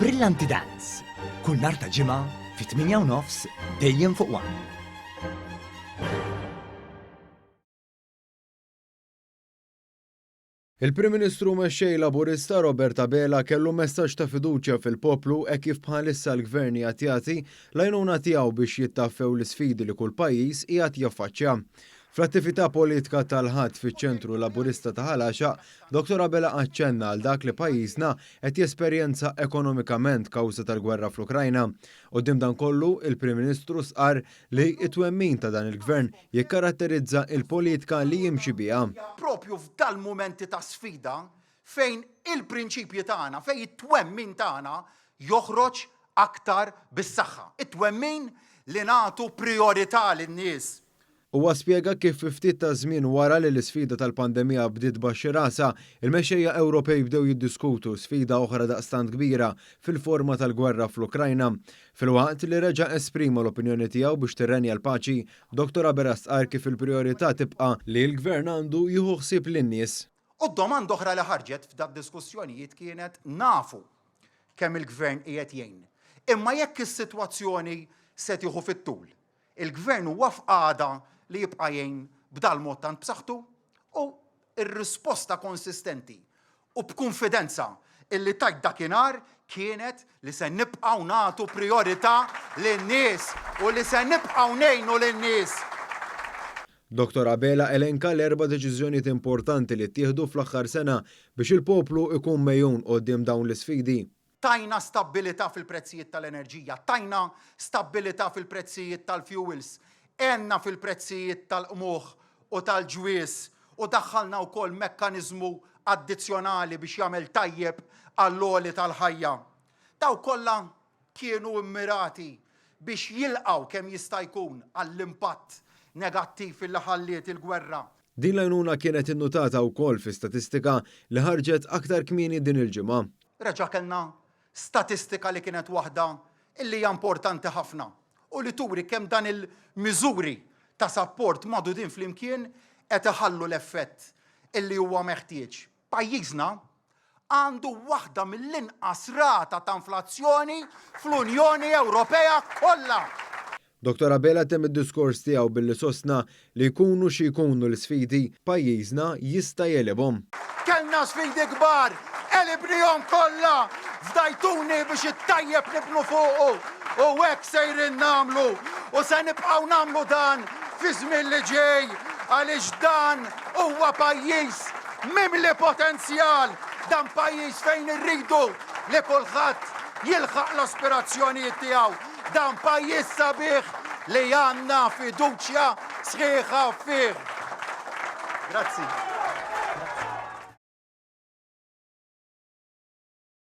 Brillanti Dance, kull nhar ta' Ġimgħa fit-8 u nofs dejjem fuq One. Il-Prim Ministru u Mexxej Laburista Robert Abela kellu messaġġ ta' fiduċja fil-poplu hekk kif bħalissa l-Gvern qiegħed jagħti l-għajnuna tiegħu biex jittaffew l-isfidi li kull pajjiż qiegħed jaffaċċja. Fl-attività politika tal-Ħadd fiċ-Ċentru Laburista ta' Ħal Għaxaq, Dottor Abela aċċenna għal dak li pajjiżna qed jesperjenza ekonomikament kawża tal-gwerra fl-Ukrajna. Quddiem dan kollu, il-Prim Ministru stqarr li t-twemmin ta' dan il-Gvern jikkaratterizza l-politika li jimxi biha. Propju f'dal-mumenti ta' sfida fejn il-prinċipji tagħna, fejn it-twemmin tagħna joħroġ aktar bis-saħħa. It-twemmin li nagħtu prijorità lin-nies. Huwa spjega kif fi ftit taż-żmien wara li l-isfida tal-pandemija bdiet tbaxxi rasha, il-mexxejja Ewropej bdew jiddiskutu sfida oħra daqstant kbira fil-forma tal-gwerra fl-Ukrajna. Filwaqt li reġa' esprima l-opinjoni tiegħu biex tirrenja l-paċi, Dottor Abela stqarr kif il-prijorità tibqa' li l-Gvern għandu jieħu ħsieb lin-nies. U d-domanda oħra li ħarġet f'dad-diskussjonijiet kienet nafu kemm il-Gvern qiegħed jgħin, imma jekk is-sitwazzjoni se tieħu fit-tul, Il-Gvern huwa f'qagħda li jibqa' jgħin b'dal-mod tant b'saħħtu? U r-risposta konsistenti u b'kunfidenza illi tajt dakinhar kienet li se nibqgħu nagħtu prijorità lin-nies u li se nibqgħu ngħinu lin-nies. Dottor Abela elenka l-erba' deċiżjonijiet importanti li ttieħdu fl-aħħar sena biex il-poplu jkun megħjun quddiem dawn l-isfidi. Tajna stabbilità fil-prezzijiet tal-enerġija, tajna stabbilità fil-prezzijiet tal-fjuwils, għenna fil-prezzijiet tal-qmuħ u tal-ġwież u daħħalna wkoll mekkaniżmu addizzjonali biex jagħmel tajjeb għall-għoli tal-ħajja. Dawk kollha kienu mmirati biex jilqgħu kemm jista' jkun għall-impatt negattiv li ħalliet il-gwerra. Din l-għajnuna kienet innutata wkoll fi statistika li ħarġet aktar kmieni din il-ġimgħa. Reġa' kellna statistika li kienet waħda illi hija importanti ħafna u li turi kemm dan il-miżuri ta' sapport magħdudin flimkien qed iħallu l-effett illi huwa meħtieġ. Pajjiżna għandu waħda mill-inqas rata ta' inflazzjoni fl-Unjoni Ewropea kollha. Dottor Abela temm id-diskors tiegħu billi sostna li jkunu xi jkunu l-isfidi, pajjiżna jista' jegħlibhom. Kellna sfidi kbar, għelibnihom kollha, fdajtuni biex it-tajjeb nibnu fuqu u hekk sejrin nagħmlu u se nibqgħu nagħmlu dan fiż-żmien li ġej għaliex dan huwa pajjiż mimli potenzjal, dan pajjiż fejn irridu li kulħadd jilħaq l-aspirazzjonijiet tiegħu, dan pajjiż sabiħ li għandna fiduċja sħiħa fih. Grazzi.